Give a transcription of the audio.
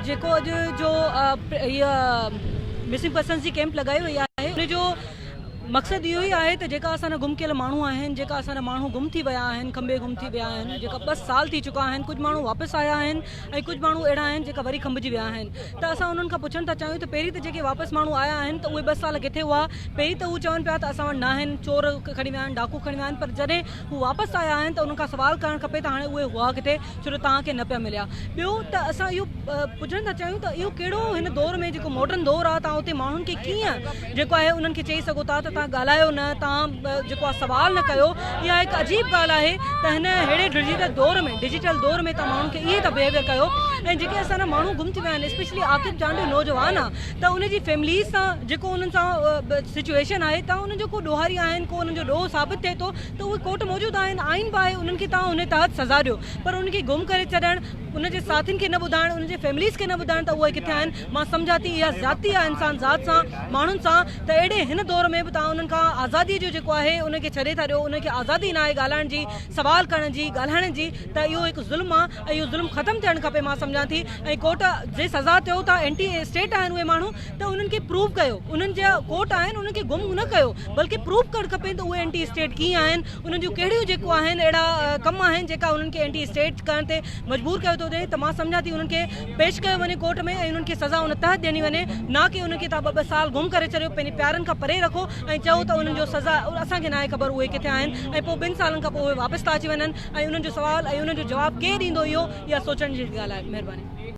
جيڪو اڄ جو هيء مسنگ پرسنز جي ڪيمپ لڳائي وئي آهي ان جو مقصد اهو ئي آهي ته جيڪا اسان جا گم ڪيل ماڻهو آهن جيڪا اسان جا ماڻهو گم ٿي ويا آهن کنڀي گم ٿي ويا آهن جيڪا ٻه سال ٿي چڪا آهن ڪجهه ماڻهو واپس آيا آهن ۽ ڪجهه ماڻهو اهڙا آهن جيڪا وري کنڀجي ويا آهن ته اسان انهن کان پڇڻ ٿا چاهيون ته پهرين ته جيڪي واپس ماڻهو آيا آهن ته اهي ٻه سال ڪٿي هئا پهرين ته هو چون پيا ته اسان وٽ ناهن چور کڻي ويا آهن ڊاڪو کڻي ويا آهن پر جڏهن هو واپس آيا آهن ته انهن کان سوال ڪرڻ کپي ته هاڻي اهي هئا ڪٿي ڇو جو توهان کي نه پيا مليا ٻيو ته اسان اهو پڇڻ ٿا چاهيون ته اهو ڪهڙو هن دور ۾ جيڪو ماڊرن دور آهي توهان اتي ماڻهن کي ڪيئن جيڪو آهي انهن کي چئي سگهو ٿا ته توهان ڳالهايو نه توهان جيڪو آهي سوال نه ڪيو اها هڪ عجيب ڳالهه آهي ته هن ههڙي ڊجيٽل دور ۾ ڊجيٽل دور ۾ توهان ماڻهن کي ائين ٿا بيهيويئر ڪيو ۽ جيڪي اسان جا ماڻهو گم ٿي ويا آهن اسپيشلي عاقب چانڊيو نوجوان آهي ته ان جي فيمليز سان جيڪو انهن سان سچويشن آهي توهان انهن جو ڪو ڏوهاري آهن ڪو انهن جو ڏوهه ثابت ٿئي ٿو ته اهي ڪورٽ موجود آهن آئين به آهي انهن کي توهان ان تحت سزا ڏيو پر انهن کي گم ڪري ڇڏڻ ان جي ساٿين کي نه ٻڌائڻ ان جي فيمليز کي نه ٻڌائڻ ته اهي ڪٿي آهن مان سمجهان ٿي اها زيادتي آهي انسان ذات سان ماڻهن سان ته اهڙي هن دور ۾ به توهان انهن کان آزادي جو جيڪو آهي ان کي ڇڏي ٿا ڏيو انهن کي آزادي ناهي ڳالهائڻ جي سوال ڪرڻ جي ڳالهائڻ جي ته اهو هڪ ظلم آهي ۽ اهو ظلم ختم ٿيڻ کپي مان سمجهان ٿي ۽ ڪورٽ جي سزا چئو ٿا اينٽي اسٽيٽ آهن اهي ماڻهو ته انهن کي پروف ڪيو انهن جا ڪورٽ آهن انهن کي گم نه ڪيو بلڪه پروف ڪرڻ کپي ته اهي اينٽي اسٽيٽ ڪيئن آهن انهن جون ڪهڙيون جيڪو آهن اهڙا ڪم آهن جيڪا انهن کي اينٽي اسٽيٽ ڪرڻ تي مجبور ڪيو ٿو وڃي ته مان سمجهان ٿي انهن کي پيش ڪيو وڃي ڪورٽ ۾ ۽ انهن کي سزا ان تحت ڏني وڃي نه ڪي انهن کي توهان ٻه ٻه سال گم ڪري ڇڏيو پنهنجي پيارن کان پري رکو ۽ چئو ته انهن جو سزا اسان کي ناهي خبر اهي ڪٿي آهن ۽ پوء ٻن سالن کان پوء اهي واپس ٿا اچي وڃن ۽ انهن جو سوال ۽ انهن جو جواب ڪير ڏيندو اهو اها سوچڻ جي ڳالهه آهي مهرباني.